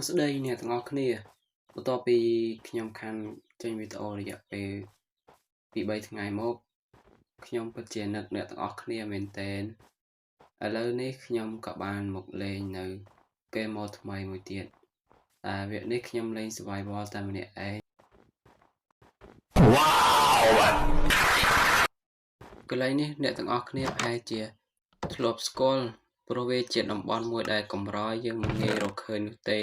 ស្តីអ្នកទាំងអស់គ្នាបន្ទាប់ពីខ្ញុំខានចេញវីដេអូរយៈពេល2-3ថ្ងៃមកខ្ញុំពិតជានឹកអ្នកទាំងអស់គ្នាមែនទែនឥឡូវនេះខ្ញុំក៏បានមកលេងនៅហ្គេមថ្មីមួយទៀតតែវគ្គនេះខ្ញុំលេង Survival តែម្នាក់ឯងកន្លែងនេះអ្នកទាំងអស់គ្នាប្រហែលជាធ្លាប់ស្គាល់ព្រោះវាជាតំបន់មួយដែលកម្រយើងមិនងាយរកឃើញនោះទេ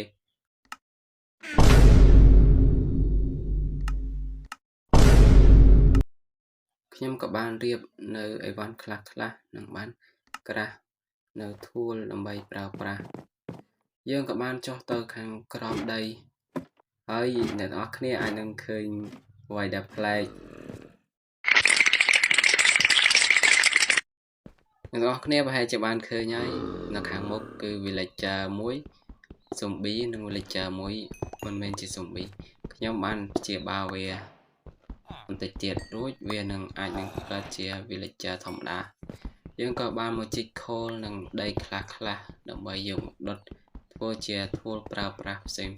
ខ្ញុំក៏បានរៀបនៅអីវ៉ាន់ខ្លះៗនិងបានក្រាស់នៅធួលដើម្បីប្រើប្រាស់យើងក៏បានចុះទៅខាងក្រោមដីហើយអ្នកទាំងអស់គ្នាអាចនឹងឃើញអ្វីដែលប្លែកអ្នកទាំងអស់គ្នាប្រហែលជាបានឃើញហើយនៅខាងមុខគឺ Villager មួយ Zombie និង Villager មួយមិនមែនជា Zombie ខ្ញុំបានព្យាបាលវាបន្តិចទៀតរួចវានឹងអាចនឹងកើតជា Villager ធម្មតាយើងក៏បានមកជីកខូលនិងដីខ្លះៗដើម្បីយកមកដុតធ្វើជាធួលប្រើប្រាស់ផ្សេងៗ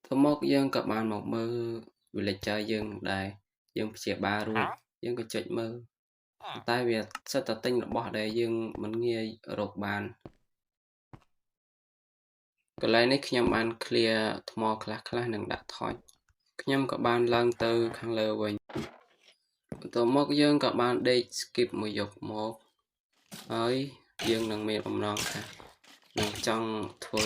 ទៅមកយើងក៏បានមកមើល Villager យើងដែរយើងព្យាបាលរួចយើងក៏ចុចមើលតែវាសិតតែទិញរបស់ដែលយើងមិនងាយរកបានកន្លែងនេះខ្ញុំបាន clear ថ្មខ្លះៗនិងដាក់ថចខ្ញុំក៏បានឡើងទៅខាងលើវិញបន្ទាប់មកយើងក៏បានដេក skip មួយយប់មកហើយយើងនឹងមានបំណងថានឹងចង់ធ្វើ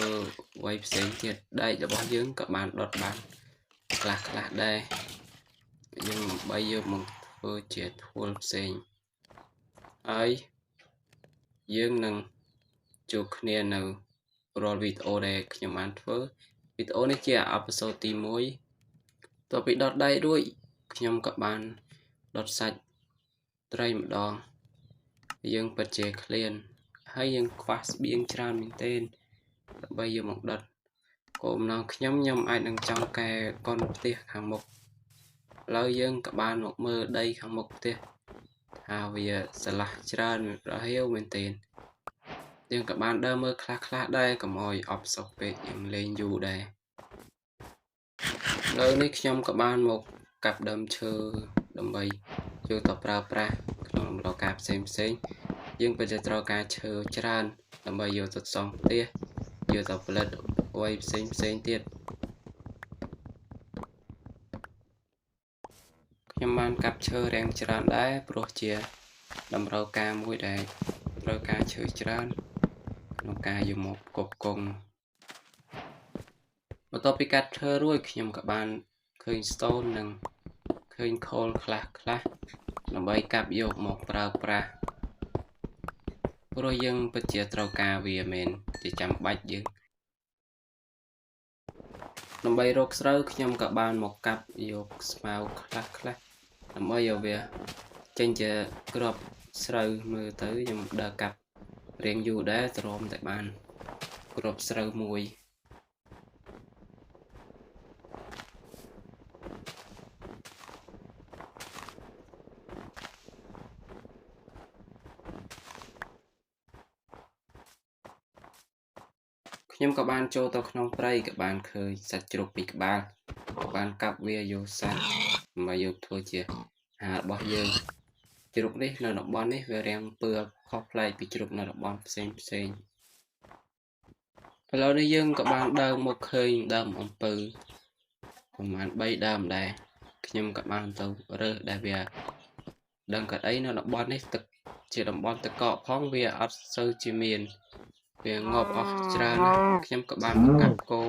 អ្វីផ្សេងទៀតដែករបស់យើងក៏បានដុតបានខ្លះៗដែរយើងដើម្បីយកមកធ្វើជាធួលផ្សេងហើយយើងនឹងជួបគ្នានៅរាល់វីដេអូដែលខ្ញុំបានធ្វើវីដេអូនេះជាអេពីសូតទី1តទៅពីដុតដែករួចខ្ញុំក៏បានដុតសាច់ត្រីម្ដងយើងពិតជាឃ្លានហើយយើងខ្វះស្បៀងច្រើនមែនទែនដើម្បីយកមកដុតគោលបំណងខ្ញុំអាចនឹងចង់កែកុនផ្ទះខាងមុខឥឡូវយើងក៏បានមកមើលដីខាងមុខផ្ទះថាវាស្រឡះច្រើនរហៀវមែនទែនយើងក៏បានដើរមើលខ្លះៗដែរកុំឲ្យអបសុកពេកយើងលេងយូរដែរឥឡូវនេះខ្ញុំក៏បានមកកាប់ដើមឈើដើម្បីយកទៅប្រើប្រាស់ក្នុងតម្រូវការផ្សេងៗយើងពិតជាត្រូវការឈើច្រើនដើម្បីយកទៅសង់ផ្ទះយកទៅផលិតអ្វីផ្សេងៗទៀតខ្ញុំបានកាប់ឈើរាងច្រើនដែរព្រោះជាតម្រូវការមួយដែលត្រូវការឈើច្រើនក្នុងការយកមកផ្គត់ផ្គង់បន្ទាប់ពីកាត់ឈើរួចខ្ញុំក៏បានឃើញ stone និងឃើញ coal ខ្លះៗដើម្បីកាប់យកមកប្រើប្រាស់ព្រោះយើងពិតជាត្រូវការវាមែនជាចាំបាច់យើងដើម្បីរកស្រូវខ្ញុំក៏បានមកកាប់យកស្មៅខ្លះៗដើម្បីឲ្យវាចេញជាគ្រាប់ស្រូវមើលទៅខ្ញុំដើរកាប់រៀងយូរដែរទ្រាំតែបានគ្រាប់ស្រូវមួយខ្ញុំក៏បានចូលទៅក្នុងព្រៃក៏បានឃើញសត្វជ្រូកពីរក្បាលក៏បានកាប់វាយកសាច់មកយកធ្វើជាអាហាររបស់យើងជ្រូកនេះនៅតំបន់នេះវារាងពើខុសប្លែកពីជ្រូកនៅតំបន់ផ្សេងៗឥឡូវនេះយើងក៏បានដើរមកឃើញដើមអំពៅប្រហែល3ដើមដែរខ្ញុំក៏បានទៅរើសដែលវាដឹងកអីនៅតំបន់នេះទឹកជាតំបន់ទឹកកកផងវាអត់សូវជាមានវាងាប់អស់ច្រើនណាស់ខ្ញុំក៏បានមកកាប់គោ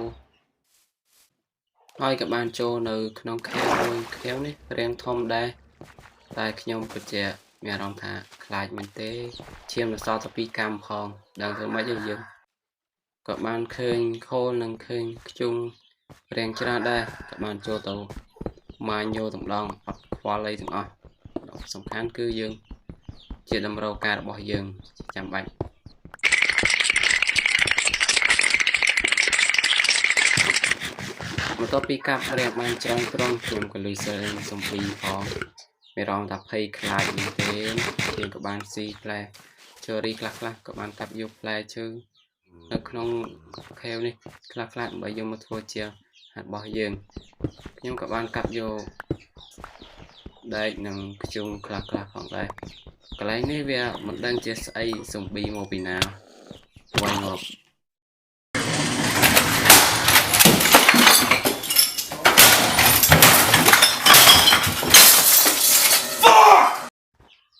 ហើយក៏បានចូលនៅក្នុងខែមួយខែនេះរាងធំដែរតែខ្ញុំពិតជាមានអារម្មណ៍ថាខ្លាចមែនទេឈាមនៅសល់តែ2កាំផងដឹងធ្វើម៉េចយើងក៏បានឃើញខូលនិងឃើញខ្ជុងរាងច្រើនដែរក៏បានចូលទៅម៉ាញយកទាំងដងអត់ខ្វល់អីទាំងអស់សំខាន់គឺយើងជាតម្រូវការរបស់យើងចាំបាច់បន្ទាប់ពីកាប់រាងបានច្រើនក្រុងខ្ញុំក៏លឺសើសំពីផង មានអារម្មណ៍ថាភ័យខ្លាចមែនទេយើងក៏បានស៊ីផ្លែ cherry ខ្លះៗក៏បានកាប់យកផ្លែឈើនៅក្នុង cave នេះខ្លះៗដើម្បីយកមកធ្វើជាហាត់របស់យើងខ្ញុំក៏បានកាប់យកដែកនិងធ្យូងខ្លះៗផងដែរកន្លែងនេះវាមិនដឹងជាស្អីសំប៊ីមកពីណាវាយងាប់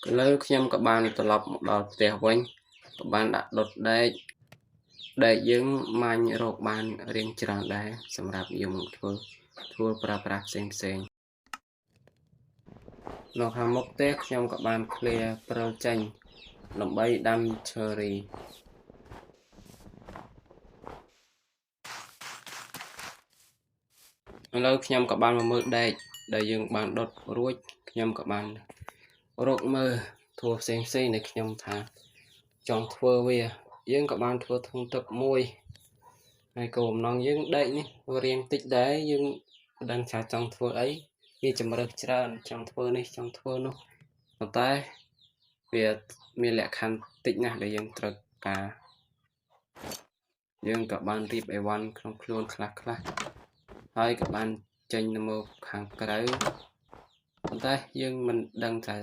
ឥឡូវខ្ញុំក៏បានត្រឡប់មកដល់ផ្ទះវិញក៏បានដាក់ដុតដែកដែកយើងម៉ាញ់រកបានរៀងច្រើនដែរសម្រាប់យកមកធ្វើធ្វើប្រើប្រាស់ផ្សេងផ្សេងនៅខាងមុខផ្ទះខ្ញុំក៏បាន clear ព្រិលចេញដើម្បីដាំ cherry ឥឡូវខ្ញុំក៏បានមកមើលដែកដែលយើងបានដុតរួចខ្ញុំក៏បានរកមើលធัวផ្សេងផ្សេងដែលខ្ញុំថាចង់ធ្វើវាយើងក៏បានធ្វើធុងទឹកមួយហើយក៏បំណងយើងដែកនេះរៀងតិចដែរយើងមិនដឹងថាចង់ធ្វើអីមានជំរើសច្រើនចង់ធ្វើនេះចង់ធ្វើនោះប៉ុន្តែវាមានលក្ខខណ្ឌតិចណាស់ដែលយើងត្រូវការយើងក៏បានរៀបអីវ៉ាន់ក្នុងខ្លួនខ្លះខ្លះហើយក៏បានចេញមកខាងក្រៅប៉ុន្តែយើងមិនដឹងថា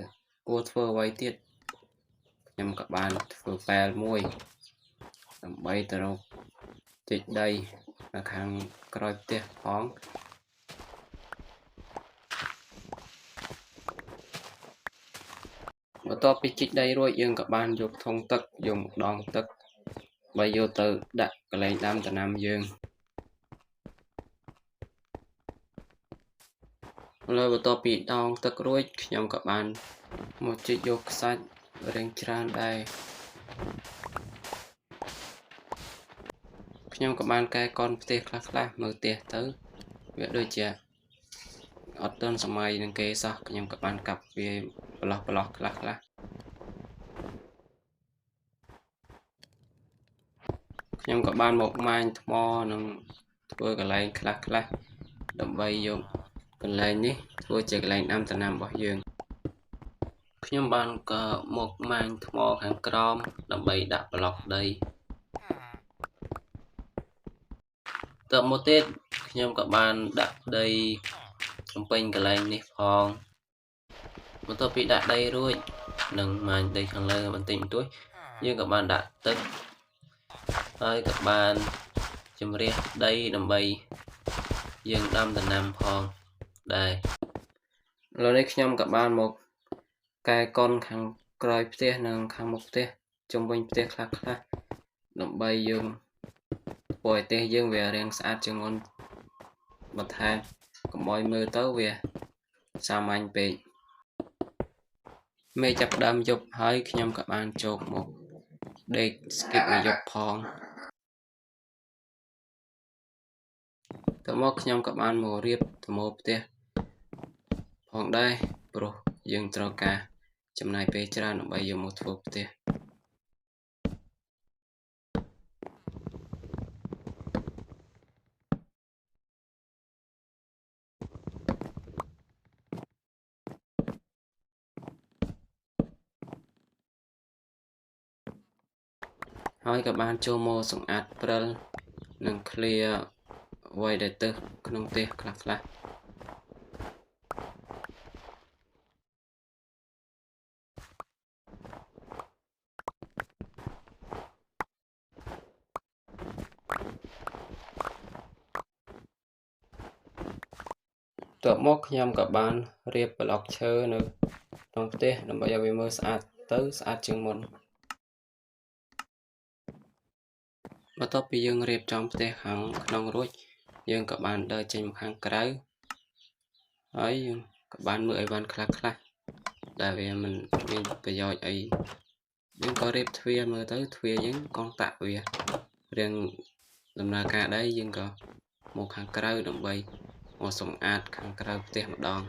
គួរធ្វើអ្វីទៀតខ្ញុំក៏បានធ្វើប៉ែលមួយដើម្បីទៅរកជីកដីនៅខាងក្រោយផ្ទះផងបន្ទាប់ពីជីកដីរួចយើងក៏បានយកធុងទឹកយកម្ដងទឹកបីយកទៅដាក់កន្លែងដាំដំណាំយើងឥឡូវបន្ទាប់ពីដងទឹករួចខ្ញុំក៏បានមកជីកយកខ្សាច់រៀងច្រើនដែរខ្ញុំក៏បានកែកនផ្ទះខ្លះៗមើលផ្ទះទៅវាដូចជាអត់ទាន់សម័យនឹងគេសោះខ្ញុំក៏បានកាប់វាប្រឡោះប្រឡោះខ្លះខ្លះខ្ញុំក៏បានមកម៉ាញថ្មនិងធ្វើកន្លែងខ្លះខ្លះដើម្បីយកកន្លែងនេះធ្វើជាកន្លែងដាំដំណាំរបស់យើងខ្ញុំបានក៏មកម៉ាញថ្មខាងក្រោមដើម្បីដាក់ប្លុកដីតមកទៀតខ្ញុំក៏បានដាក់ដីបំពេញកន្លែងនេះផងបន្ទាប់ពីដាក់ដីរួចនិងម៉ាញដីខាងលើបន្តិចបន្តួចយើងក៏បានដាក់ទឹកហើយក៏បានជំរះដីដើម្បីយើងដាំដំណាំផងដែរឥឡូវនេះខ្ញុំក៏បានមកកែកុនខាងក្រោយផ្ទះនិងខាងមុខផ្ទះជុំវិញផ្ទះខ្លះខ្លះដើម្បីយើងធ្វើឲ្យផ្ទះយើងវារាងស្អាតជាងមុនបន្ថែមកុំឲ្យមើលទៅវាសាមញ្ញពេកមេចាប់ផ្ដើមយប់ហើយខ្ញុំក៏បានចូលមកដេកស្គីបមួយយប់ផងតមកខ្ញុំក៏បានមករៀបថ្មផ្ទះផងដែរព្រោះយើងត្រូវការចំណាយពេលច្រើនដើម្បីយកមកធ្វើផ្ទះហើយក៏បានចូលមកសម្អាតព្រិលនិង clear អ្វីដែលទៅក្នុងផ្ទះខ្លះខ្លះតមកខ្ញុំក៏បានរៀបប្លុកឈើនៅក្នុងផ្ទះដើម្បីឲ្យវាមើលស្អាតទៅស្អាតជាងមុនបន្ទាប់ពីយើងរៀបចំផ្ទះខាងក្នុងរួចយើងក៏បានដើរចេញមកខាងក្រៅហើយយើងក៏បានមើលអីវ៉ាន់ខ្លះខ្លះដែលវាមិនមានប្រយោជន៍អីយើងក៏រៀបទ្វារមើលទៅទ្វារយើងកងតាក់វារៀងដំណើរការដែរយើងក៏មកខាងក្រៅដើម្បីមកសម្អាតខាងក្រៅផ្ទះម្ដង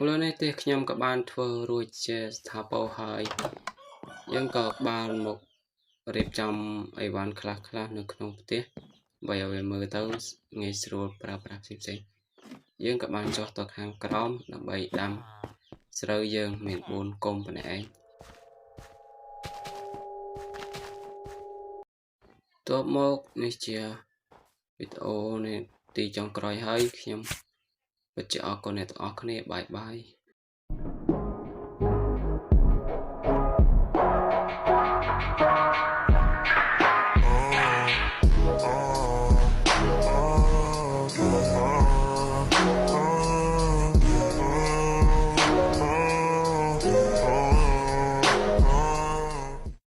លើនេះទេខ្ញុំក៏បានធ្វើរួចជាស្ថាពរហើយយើងក៏បានមករៀបចំអីវ៉ាន់ខ្លះៗនៅក្នុងផ្ទះដើម្បីឲ្យវាមើលទៅងាយស្រួលប្រើប្រាស់ផ្សេងៗយើងក៏បានចុះទៅខាងក្រោមដើម្បីដាំស្រូវយើងមាន4គុម្ពម្នាក់ឯងតបមកនេះជាវីដេអូនេះទីចុងក្រោយហើយខ្ញុំពិតជាអរគុណអ្នកទាំងអស់គ្នាបាយបាយ។